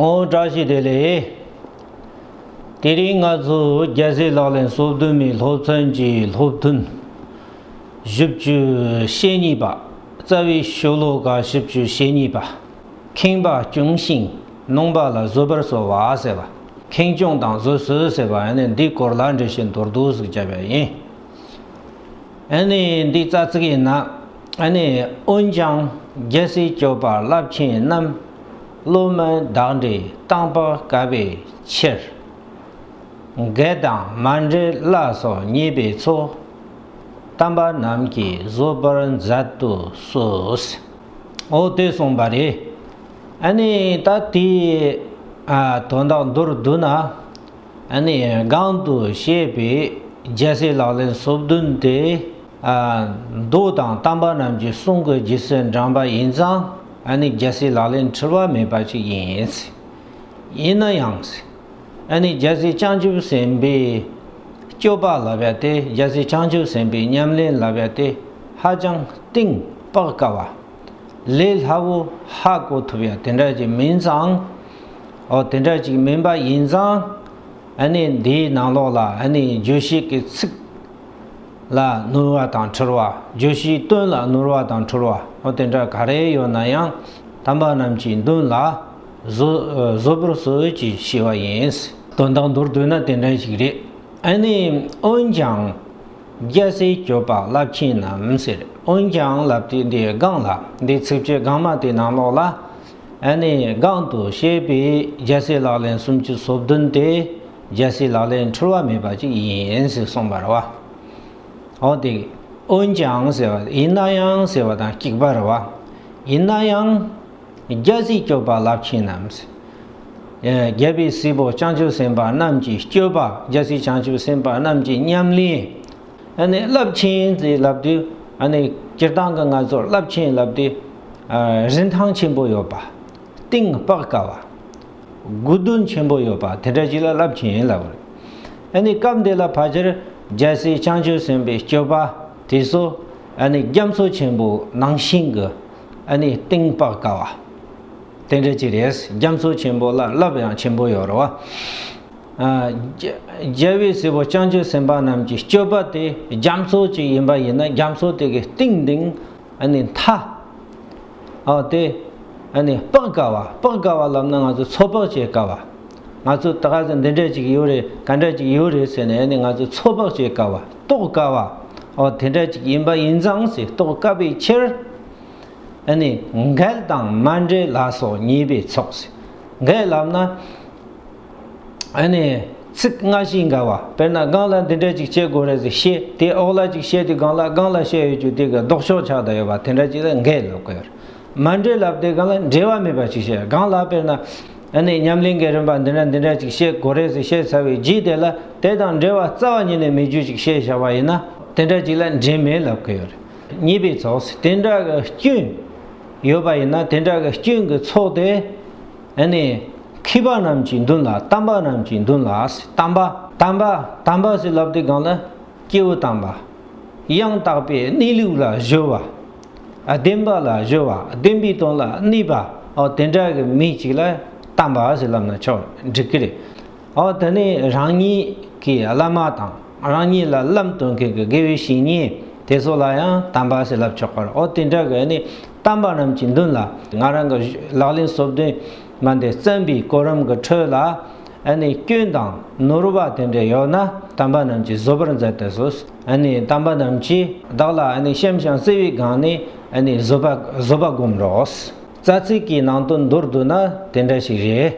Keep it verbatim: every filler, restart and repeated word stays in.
ཨོ་བཀྲ་ཤིས་བདེ་ལེགས། དེ་རིང་ང་ཚོ་རྒྱལ་སྲས་ལག་ལེན་སོ་བདུན་མའི་སློབ་ཚན་གྱི་སློབ་ཐུན་བཞི་བཅུ་ཞེ་གཉིས་པ། རྩ་བའི་ཤོ་ལོ་ཀ་བཞི་བཅུ་ཞེ་གཉིས་པ། ཁེངས་པ་སྐྱོང་ཞིང་ནོངས་པ་ལ་བཟོད་པར་གསོལ་བ་ཟེར་བ། ཁེངས་སྐྱུང་དང་བཟོད་གསོལ་ཟེར་བ་ཡང་ནི་འདིའི་སྐོར་ལ་འགྲེལ་བཤད་མདོར་བསྡུས་ཤིག་བརྒྱབ་པ་ཡིན། ཨ་ནི་འདི་རྩ་ཚིག་ཡིན་ན། ཨ་ནི་འོན་ཀྱང་རྒྱལ་སྲས་སྐྱོབ་པ་རླབས་ཆེན་རྣམས། སློབ་མ་བདག་འདྲའི་གཏམ་དཔག་དཀའ་བའི་ཕྱིར། འགལ་དང་མ་འབྲེལ་ལ་སོགས་ཉེས་པའི་ཚོགས། དམ་པ་རྣམས་ཀྱིས་བཟོད་པར་མཛད་དུ་གསོལ། འོ་དེ་གསུངས་པ་རེད། ཨ་ནི་ད་དེའི་ཨ་དོན་དག་མདོར་བསྡུ་ན། ཨ་ནི་གོང་དུ་བཤད་པའི་རྒྱལ་སྲས་ལག་ལེན་སོ་བདུན་དེ། ཨ་མདོ་དང་དམ་པ་རྣམས་ཀྱི་གསུང་གི་རྗེས་སུ་འབྲངས་པ་ཡིན་ཙང་། ཨ་ནི་རྒྱལ་སྲས་ལག་ལེན་འཁྲུལ་བ་མེད་པ་ཅིག་ཡིན། ཡིན་ན་ཡང་། ཨ་ནི་རྒྱལ་སྲས་བྱང་ཆུབ་སེམས་དཔའི་སྤྱོད་པ་ལབ་ཡ་དེ། རྒྱལ་སྲས་བྱང་ཆུབ་སེམས་དཔའི་ཉམས་ལེན་ལབ་ཡ་དེ་ཧ་ཅང་གཏིང་དཔག་དཀའ་བ། ལས་སླ་བོ་ཧ་གོ་ཐུབ་ཡ་དེ་འདྲ་ཅིག་མིན་ཙང་། འོ་དེ་འདྲ་ཅིག་མིན་པ་ཡིན་ཙང་། ཨ་ནི་འདིའི་ནང་ལོགས་ལ་ཨ་ནི་བརྗོད་བྱའི་གི་ཚིག་ལ་ནོར་བ་དང་འཁྲུལ་བ། བརྗོད་བྱའི་དོན་ལ་ནོར་བ་དང་འཁྲུལ་བ། འོ་དེ་འདྲ་ག་རེ་ཡོད་ན་ཡང་། དམ་པ་རྣམས་ཀྱི་མདུན་ལ་བཟོད་བཟོད་པར་གསོལ་ཅེས་ཞུ་བ་ཡིན། དོན་དག་མདོར་བསྡུས་ན་དེ་འདྲ་ཞིག་རེད། ཨ་ནི་འོན་ཀྱང་རྒྱལ་སྲས་སྐྱོབ་པ་རླབས་ཆེན་རྣམས་ཟེར། འོན་ཀྱང་ལབ་དུས་འདིའི་སྒང་ལ། འདིའི་ཚིགས་བཅད་སྒང་མ་དེའི་ནང་ལོགས་ལ། ཨ་ནི་གོང་དུ་བཤད་པའི་རྒྱལ་སྲས་ལག་ལེན་སུམ་ཅུ་སོ་བདུན་དེ་རྒྱལ་སྲས་ལག་ལེན་འཁྲུལ་བ་མེད་པ་ཅིག་ཡིན་ཟེར་གསུངས་པ་རེད་བ། འོ་དེ། འོན་ཀྱང་ཟེར་བ། ཡིན་ན་ཡང་ཟེར་བ་དང་གཅིག་པ་རེད་བ། ཡིན་ན་ཡང་། རྒྱལ་སྲས་སྐྱོབ་པ་རླབས་ཆེན་རྣམས། ཨེ། རྒྱལ་པོའི་སྲས་པོ་བྱང་ཆུབ་སེམས་དཔའ་རྣམས་ཀྱི་སྤྱོད་པ། རྒྱལ་སྲས་བྱང་ཆུབ་སེམས་དཔའ་རྣམས་ཀྱི་ཉམས་ལེན། ཨ་ནི་རླབས་ཆེན་ཟེར་ལབ་དུས། ཨ་ནི་སྤྱིར་བཏང་གི་ང་ཚོར་རླབས་ཆེན་ལབ་དུས། ཨ། རིན་ཐང་ཆེན་པོ་ཡོད་པ། གཏིང་དཔག་དཀའ་བ། དགོས་འདུན་ཆེན་པོ་ཡོད་པ་དེ་འདྲ་ཅིག་ལ་རླབས་ཆེན་ལབ་རེད། ཨ་ནི་སྐབས་འདི་ལ་ཕལ་ཆེར་རྒྱལ་སྲས་བྱང་ཆུབ་སེམས་དཔའི་སྤྱོད་པ་དེ་ཚོ། ཨ་ནི་རྒྱ་མཚོ་ཆེན་པོ་ནང་བཞིན་གྱི། ཨ་ནི་གཏིང་དཔག་དཀའ་བ། དེ་འདྲ་ཅིག་རེད། རྒྱ་མཚོ་ཆེན་པོ་ལ་རླབས་ཡང་ཆེན་པོ་ཡོད་རེད་བ། ཨ། རྒྱལ་རྒྱལ་བའི་སྲས་པོ་བྱང་ཆུབ་སེམས་དཔའ་རྣམས་ཀྱི་སྤྱོད་པ་དེ་རྒྱ་མཚོ་ཅིག་ཡིན་པ་ཡིན་ན། རྒྱ་མཚོ་དེ་གི་གཏིང་གཏིང་ཨ་ནི་མཐའ། ཨ། དེ་ཨ་ནི་དཔག་དཀའ་བ། དཔག་དཀའ་བ་ལབ་ན་ང་ཚོ་ཚོད་དཔག་བྱེད་དཀའ་བ། ང་ཚོ་ད་ག་ཚོད་འདི་འདྲ་ཅིག་ཡོད་རེད། ག་འདྲ་ཅིག་ཡོད་རེད་ཟེར་ནས། ཨ་ནི་ང་ཚོ་ཚོད་དཔག་བྱེད་དཀའ་བ། རྟོགས་དཀའ་བ། ཨོ་དེ་འདྲ་ཅིག་ཡིན་པ་ཡིན་ཙང་ཟེར། རྟོགས་དཀའ་བའི་ཕྱིར། ཨ་ནི་འགལ་དང་མ་འབྲེལ་ལ་སོགས་ཉེས་པའི་ཚོགས་ཟེར། འགལ་ལབ་ན། ཨ་ནི་ཚིག་སྔ་ཕྱི་འགལ་བ། དཔེར་ན་སྒང་ལ་འདི་འདྲ་ཅིག་བཤད་དགོས་རེད་ཟེར་བཤད། དེ་འོག་ལ་ཅིག་བཤད་དུས་སྒང་ལ། སྒང་ལ་བཤད་ཡོད་རྒྱུ་དེ་གི་ལྡོག་ཕྱོགས་ཆགས་བསྡད་ཡོད་པ་དེ་འདྲ་ཅིག་ལ་འགལ་ལབ་ཀྱི་ཡོད་རེད། མ་འབྲེལ་ལབ་དུས་སྒང་ལ་འབྲེལ་བ་མེད་པ་ཅིག་བཤད། སྒང་ལ་དཔེར་ན། ཨ་ནི་ཉམས་ལེན་གྱི་རིམ་པ་འདི་འདྲ་འདི་འདྲ་ཅིག་བཤད་དགོས་རེད་ཟེར་བཤད་ཚར་བའི་རྗེས་དེ་ལ་དེ་དང་འབྲེལ་བ་རྩ་བ་ཉིད་ནས་མེད་རྒྱུ་ཅིག་བཤད་བཞག་པ་ཡིན་ན། དེ་འདྲ་ཅིག་ལ་འབྲེལ་མེད་ལབ་ཀྱི་ཡོད་རེད། ཉེས་པའི་ཚོགས་ཟེར། དེ་འདྲ་གི་སྐྱོན་ཡོད་པ་ཡིན་ན། དེ་འདྲ་གི་སྐྱོན་གྱི་ཚོགས་དེ། ཨ་ནི་མཁས་པ་རྣམས་ཀྱི་མདུན་ལ། དམ་པ་རྣམས་ཀྱི་མདུན་ལ་ཟེར། དམ་པ། དམ་པ། དམ་པ་ཟེར་ལབ་དུས་སྒང་ལ། སྐྱེས་བུ་དམ་པ། ཡང་དག་པའི་གནས་ལུགས་ལ་གཞོལ་བ། ཨ། བདེན་པ་ལ་གཞོལ་བ། བདེན་པའི་དོན་ལ་གནས་པ། ཨོ་དེ་འདྲ་གི་མི་གཅིག་ལ་དམ་པ་ཟེར་ལབ་ན་ཆོག་འགྲིག་གི་རེད། ཨོ་དེ་ནི་རང་ཉིད་ཀྱི་བླ་མ་དང་། རང་ཉིད་ལ་བློ་སྟོན་མཁན་གྱི་དགེ་བའི་བཤེས་གཉེན་དེ་ཚོ་ལ་ཡང་དམ་པ་ཟེར་ལབ་ཆོག་གི་རེད། ཨོ་དེ་འདྲ་གི་ནི་དམ་པ་རྣམས་ཀྱི་མདུན་ལ། ང་རང་གི་ལག་ལེན་སོ་བདུན་མ་འདི་བརྩམས་པའི་གོ་རིམ་གྱི་ཁྲོད་ལ། ཨ་ནི་སྐྱོན་དང་ནོར་བ་དེ་འདྲ་ཡོད་ན་དམ་པ་རྣམས་ཀྱིས་བཟོད་པར་མཛད་དུ་གསོལ། ཨ་ནི་དམ་པ་རྣམས་ཀྱིས་བདག་ལ་ཨ་ནི་བཤམས་ཤིང་བརྩེ་བའི་སྒང་ནས། ཨ་ནི་བཟོད་པ་བཟོད་པ་སྒོམ་རོགས། རྩ་ཚིག་གི་ནང་དོན་མདོར་བསྡུ་ན་དེ་འདྲ་ཞིག་རེད།